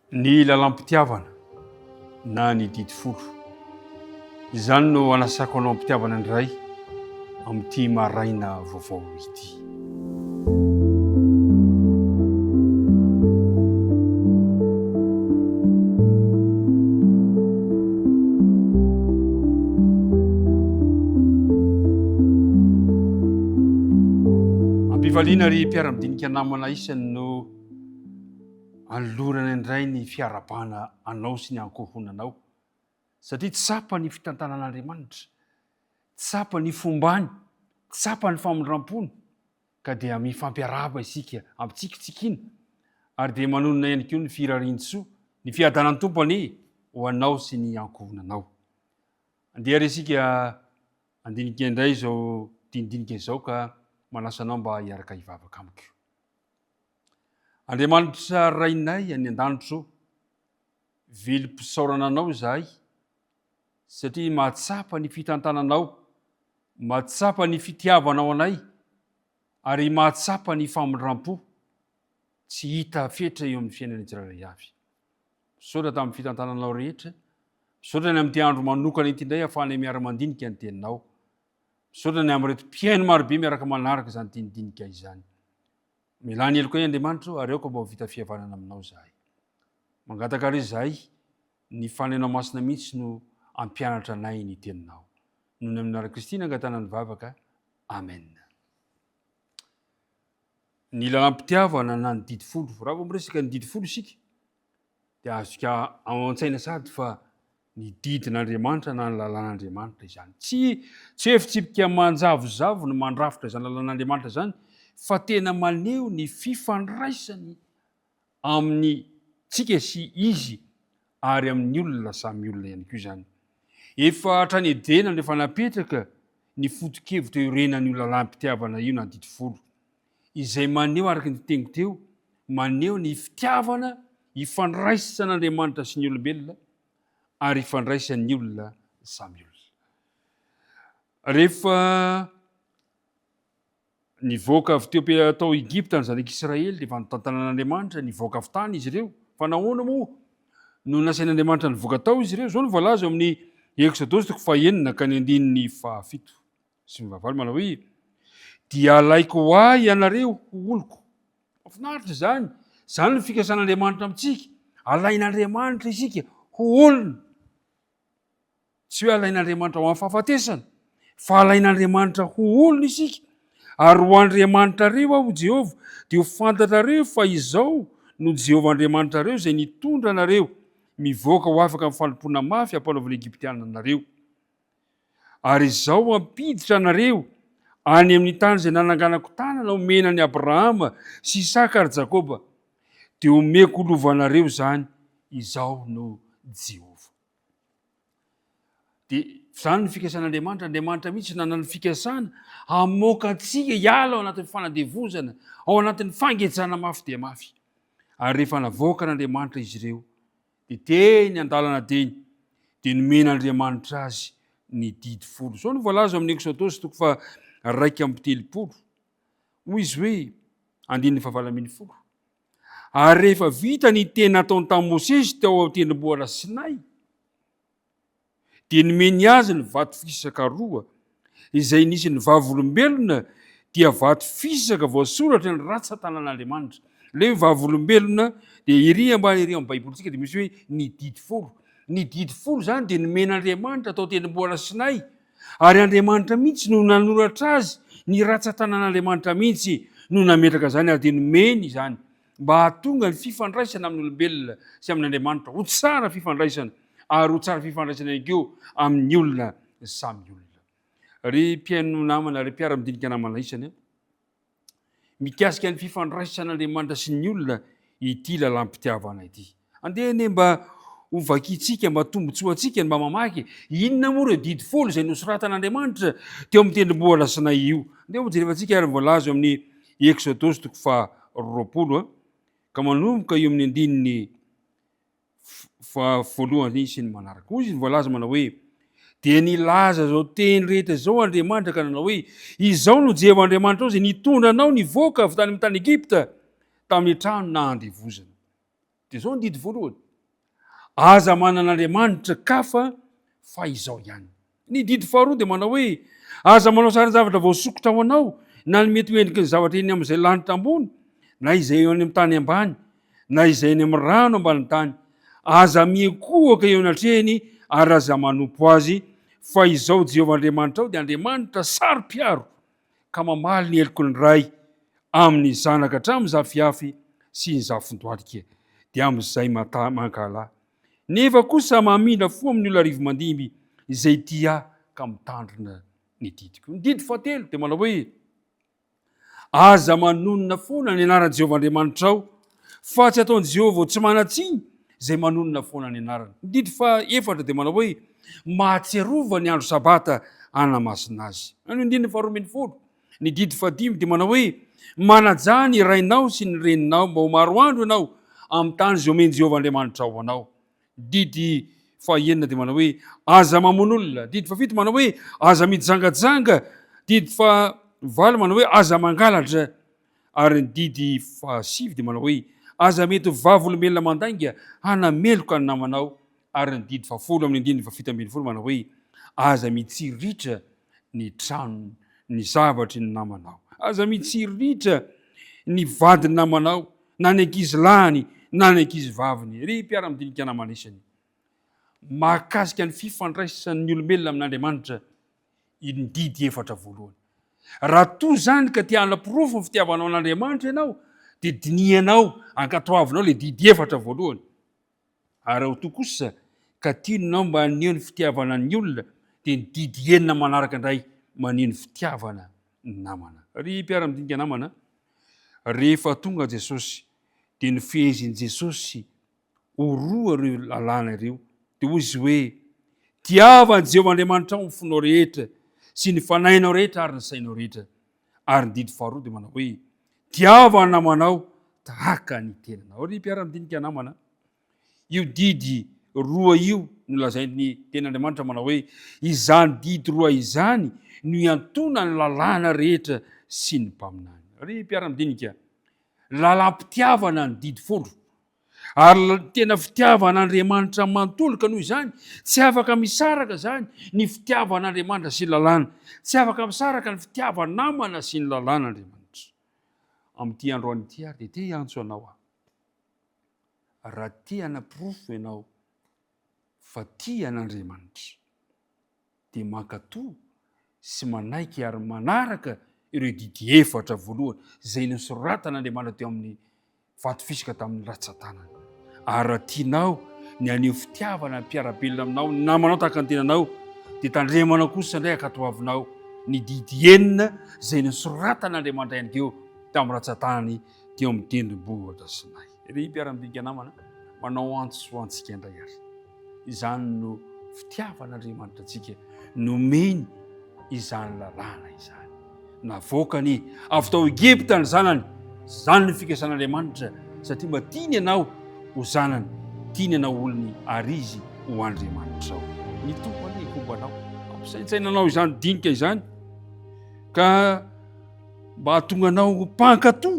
Ny lalam-pitiavana na ny didy folo. Izany no anasako anao am-pitiavana indray amin'ity maraina vaovao ity. Am-pifaliana ry mpiara-midinika namana isany no anolorana indray ny fiarahabana anao sy ny ankohonanao satria tsapa ny fitantanan'Andriamanitra, tsapa ny fombany, tsapa ny famindram-pony ka dia mifampiarahaba isika ampitsikitsikiana ary dia manonona ihany koa ny firarian-tsoa, ny fiadanan'ny Tompo anie ho anao sy ny ankohonanao. Andeha ary isika handinika indray izao dinidinika izao ka manasa anao mba hiaraka hivavaka amiko. Andriamanitra Rainay any an-danitra ô, velom-pisaorana Anao izahay satria mahatsapa ny fitantananao, mahatsapa ny fitiavanao anay ary mahatsapa ny famindram-po tsy hita fetra eo amin'ny fiainan'ny tsirairay avy. Misaotra tamin'ny fitantananao rehetra, misaotra ny amin'ity andro manokana ity indray ahafahanay miara-mandinika ny teninao. Misaotra ny amin'ireto mpihaino marobe miaraka manaraka izany dinidinika izany. Mialà ny helokay Andriamanitra o, ary aoka mba ho vita fihavanana aminao izahay. Mangataka àry izahay, ny Fanahinao Masina mihitsy no hampianatra anay ny Teninao. Noho ny amin'ny anaran'i Kristy no angatahana ny vavaka. Amen. Ny lalam-pitiavana na ny didy folo. Raha vao miresaka ny didy folo isika, dia azontsika ao an-tsaina sady fa ny didin'Andriamanitra na ny lalàn'Andriamanitra izany. Tsy tsy hoe fitsipika manjavozavo no mandrafitra izany lalàn'Andriamanitra izany fa tena maneho ny fifandraisany amin'ny tsika sy izy ary amin'ny olona samy olona ihany koa izany. Efa hatrany Edena no efa napetraka ny foto-kevitra iorenan'io lalàm-pitiavana io na didy folo. izay maneho araka ny teniko teo, maneho ny fitiavana ifandraisan'Andriamanitra sy ny olombelona ary ifandraisan'ny olona samy olona. Rehefa nivoaka avy teo tao Egypta ny zanak'Israely dia efa notantanan'Andriamanitra nivoaka avy tany izy ireo. Fa nahoana moa no nasain'Andriamanitra nivoaka tao izy ireo? Izao no voalaza eo amin'ny Eksodosy toko fahenina ka ny andininy fahafito. sy ny vavalo manao hoe, Dia alaiko ho ahy ianareo ho oloko. Mahafinaritra izany. Izany no fikasan'Andriamanitra amintsika. Alain'Andriamanitra isika ho olona. Tsy hoe alain'Andriamanitra ho amin'ny fahafatesana, fa alain'Andriamanitra ho olona isika. Ary ho Andriamanitrareo aho, Jehovah, dia ho fantatrareo fa izao no Jehovah Andriamanitrareo izay nitondra anareo mivoaka ho afaka amin'ny fanompoana mafy ampanaovin'ny Egyptiana anareo. Ary Izaho hampiditra anareo any amin'ny tany izay nananganako tanana homena an'i Abrahama sy Isaka ary Jakoba, dia homeko ho lovanareo izany, Izaho no Jehovah. Dia izany ny fikasan'Andriamanitra. Andriamanitra mihitsy nanana ny fikasana hamoaka antsika hiala ao anatin'ny fanandevozana, ao anatin'ny fangejana mafy dia mafy. Ary rehefa navoakan'Andriamanitra izy ireo, Dia teny an-dalana teny, dia nomen'Andriamanitra azy ny didy folo. Izao no voalaza ao amin'ny Eksodosy toko faha-31. Hoy izy hoe, andininy faha-18, Ary rehefa vita ny teny nataony tamin'i Mosesy tao an-tendrombohitra Sinay, Dia nomeny azy ny vato fisaka roa, izay nisy ny vavolombelona, dia vato fisaka voasoratra ny ratsan-tanan'Andriamanitra. Ilay hoe vavolombelona dia ery ambany ery amin'ny Baibolintsika dia misy hoe ny didy folo. Ny didy folo izany dia nomen'Andriamanitra tao an-tendrombohitra Sinay, ary Andriamanitra mihitsy no nanoratra azy, ny ratsan-tanan'Andriamanitra mihitsy no nametraka izany ary dia nomeny izany mba hahatonga ny fifandraisana amin'ny olombelona sy amin'Andriamanitra ho tsara fifandraisana ary ho tsara fifandraisana ihany koa amin'ny olona samy olona. Ry mpihaino namana, ry mpiara-midinika namana isany a, mikasika ny fifandraisan'Andriamanitra sy ny olona ity lalam-pitiavana ity. Andeha anie mba ho vakintsika mba tombontsoantsika ny mba mamaky inona moa ireo didy folo izay nosoratan'Andriamanitra teo amin'ny tendrombohitra Sinay io. Andeha ho jerevantsika ary ny voalaza eo amin'ny Eksodosy toko faha 20 ka manomboka eo amin'ny andininy fa voalohany sy ny manaraka. Hoy izy ny voalaza manao hoe, Dia nilaza izao teny rehetra izao Andriamanitra ka nanao hoe, Izao no Jehovah Andriamanitrao izay nitondra anao nivoaka avy tany amin'ny tany Egypta, tamin'ny trano nahandevozana. Dia izao ny didy voalohany, Aza manana andriamanitra kafa fa izao ihany. Ny didy faharoa dia manao hoe, Aza manao sarin-javatra voasokitra ho anao, na ny mety ho endriky ny zavatra eny amin'izay lanitra ambony, na izay eo any amin'ny tany ambany, na izay eny amin'ny rano ambanin'ny tany. Aza miankohoka eo anatrehany ary aza manompo azy, fa izao Jehovah Andriamanitrao dia Andriamanitra saro-piaro, ka mamaly ny heloky ny ray amin'ny zanaka hatramin'ny zafiafy sy ny zafindohalika, dia amin'izay mankahala. Nefa kosa mamindra fo amin'ny olona arivomandimby izay tia ahy ka mitandrina ny didiko. Ny didy fahatelo dia manao hoe, Aza manonona foana ny anaran'i Jehovah Andriamanitrao, fa tsy ataon'i Jehovah ho tsy manan-tsiny izay manonona foana ny anarany. Ny didy fahaefatra dia manao hoe, Mahatsiarova ny andro Sabata hanamasina azy. Any andininy faharoa ambin'ny folo. Ny didy fahadimy dia manao hoe, Manajà ny rainao sy ny reninao mba ho maro andro ianao amin'ny tany izay omen'i Jehovah Andriamanitrao ho anao. Didy fahenina dia manao hoe, Aza mamono olona. Didy fahafito manao hoe, Aza mijangajanga. Didy fahavalo manao hoe, Aza mangalatra. Ary ny didy fahasivy dia manao hoe, Aza mety ho vavolombelona mandainga hanameloka ny namanao. Ary ny didy fahafolo amin'ny andininy fahafito ambin'ny folo manao hoe, Aza mitsiriritra ny tranon' ny zavatry ny namanao. Aza mitsiriritra ny vadin'ny namanao, na ny ankizy lahiny na ny ankizy vaviny. Ry mpiara-midinika namana isany, mahakasika ny fifandraisan'ny olombelona amin'Andriamanitra ny didy efatra voalohany. Raha toa izany ka te hanaporofo ny fitiavanao an'Andriamanitra ianao, dia dinihanao, ankatoavinao ilay didy efatra voalohany. Ary raha toa kosa ka tianao mba haneho ny fitiavana ny olona, dia ny didy enina manaraka indray maneho ny fitiavana ny namana. Ry mpiara-midinika namana, rehefa tonga Jesosy, dia nofehezin'i Jesosy ho roa ireo lalàna ireo. Dia hoy izy hoe, Tiava an'i Jehovah Andriamanitrao amin'ny fonao rehetra, sy ny fanahinao rehetra ary ny sainao rehetra. Ary ny didy faharoa dia manao hoe, Tiava ny namanao tahaka ny tenanao. Ry mpiara-midinika namana, io didy roa io no lazain'ny Tenin'Andriamanitra manao hoe, Izany didy roa izany no iantoana ny lalàna rehetra sy ny mpaminany. Ry mpiara-midinika, lalam-pitiavana ny didy folo. Ary tena fitiavan'Andriamanitra manontolo, ka noho izany, tsy afaka misaraka izany ny fitiavan'Andriamanitra sy ny lalàna. Tsy afaka misaraka ny fitiava-namana sy ny lalàn'Andriamanitra. Amin'ity androany ity ary dia te hiantso anao aho. Raha te hanaporofo ianao fa tia an'Andriamanitra, dia mankatò sy manaiky ary manaraka ireo didy efatra voalohany izay nosoratan'Andriamanitra teo amin'ny vato fisaka tamin'ny ratsan-tanany. Ary raha tianao ny haneho fitiavana ny mpiara-belona aminao, ny namanao tahaka ny tenanao, dia tandremanao kosa indray ankatoavinao ny didy enina izay nosoratan'Andriamanitra ihany koa tamin'ny ratsan-tanany teo amin'ny tendrombohitra Sinay. Ry mpiara-midinika namana, manao antso ho antsika indray ary. Izany no fitiavan'Andriamanitra antsika, nomeny izany lalàna izany. Navoakany avy tao Egypta ny zanany. Izany no fikasan'Andriamanitra, satria mba tiany ianao ho zanany, tiany ianao olony ary izy ho Andriamanitrao. Ny Tompo anie homba anao. Ampisaintsainanao izany dinika izany ka mba hahatonga anao ho mpankatò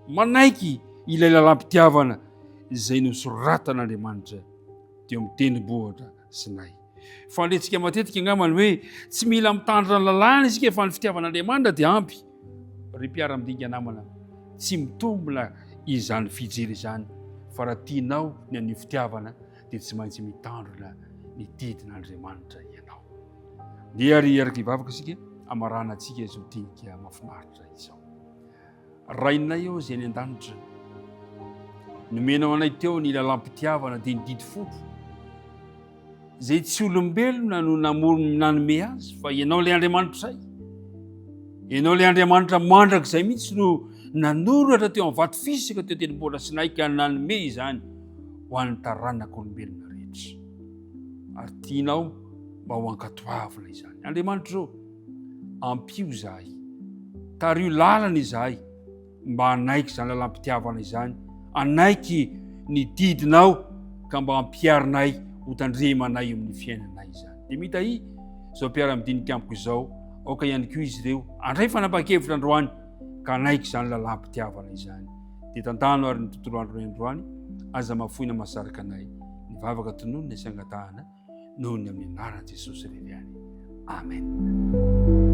manaiky ilay lalam-pitiavana izay nosoratan'Andriamanitra teo amin'ny tendrombohitra Sinay. Fandraintsika matetika angamba ny hoe tsy mila mitandrina ny lalàna isika fa ny fitiavan'Andriamanitra dia ampy. Ry mpiara-midinika namana, tsy mitombina izany fijery izany fa raha tianao ny an'io fitiavana dia tsy maintsy mitandrina ny didin'Andriamanitra ianao. Ndeha ary hiaraka hivavaka isika hamarana antsika izao dinika mahafinaritra izao. Rainay ô izay any an-danitra, nomenao anay teo ny lalam-pitiavana dia ny didy folo, izay tsy olombelona no namorona nanome azy fa ianao ilay Andriamanitray. Ianao ilay Andriamanitra mandrakizay mihitsy no nanoratra teo amin'ny vato fisaka teo tendrombohitra Sinay ka nanome izany ho an'ny taranak'olombelona rehetra. Ary tianao mba ho ankatoavina izany. Andriamanitra ô, ampio izahay, tariho lalana izahay mba hanaiky izany lalam-pitiavana izany, hanaiky ny didinao ka mba hampiharinay ho tandremanay eo amin'ny fiainanay izany. Dia mitahia izao mpiara-midinika amiko izao, aoka ihany koa izy ireo handray fanapahan-kevitra androany ka hanaiky izany lalam-pitiavana izany. Dia tantano ary ny tontolo andronay androany. Aza mahafoina mahasarika anay ny vavaka tononina sy angatahana noho ny amin'ny anaran'i Jesosy irery ihany. Amen.